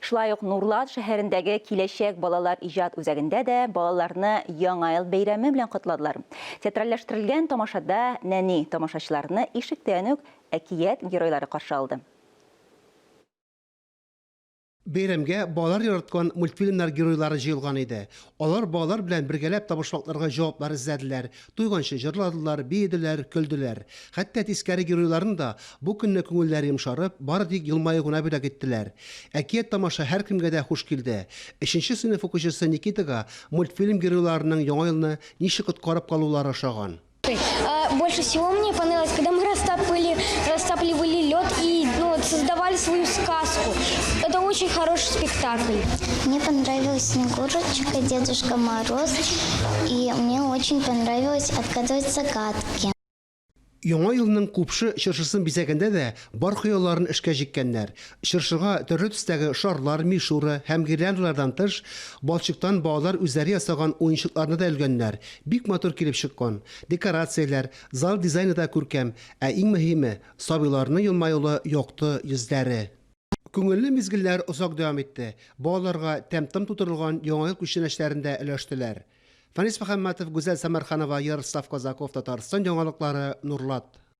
Шулай ук Нурлат шәһәрендәге Киләчәк балалар иҗат үзәгендә дә балаларны Яңа ел бәйрәме белән котладылар. Театральләштерелгән тамашада нәни тамашачыларны ишектән үк әкият геройлары каршы алды. Бәйрәмгә балалар яраткан мультфильмнар геройлары җыелган иде. Алар балалар белән бергәләп табышмакларга җаваплар эзләделәр, туйганчы җырладылар, биеделәр, көлделәр. Хәтта тискәре геройларның да бу көнне күңелләре йомшарып, бары тик елмаю гына бүләк иттеләр. Әкият-тамаша һәркемгә дә хуш килде. Өченче сыйныф укучысы Никитага мультфильм геройларының Яңа елны ничек коткарып калулары ошаган. Больше всего мне понравилось, когда мы растапливали, растапливали лед и ну, вот, создавали свою сказку. Это очень хороший спектакль. Мне понравилась Снегурочка, Дедушка Мороз, и мне очень понравилось отгадывать загадки. Яңа елның купшы чыршысын бизәгәндә дә бар хыялларын эшкә җиккәннәр. Чыршыга төрле төстәге шарлар, мишура һәм гирляндалардан тыш, балчыктан балалар үзләре ясаган уенчыкларны да элгәннәр. Бик матур килеп чыккан. Декорацияләр, зал дизайны да күркәм, ә иң мөһиме, сабыйларның елмаюлы якты йөзләре. Күңелле мизгелләр озак дәвам итте. Балаларга тәм-том тутырылган Яңа ел күчтәнәчләрен дә өләштеләр. Фәнис Мөхәммәтов, Гүзәл Сәмәрханова, Ярослав Казаков, Татарстан яңалыклары, Нурлат.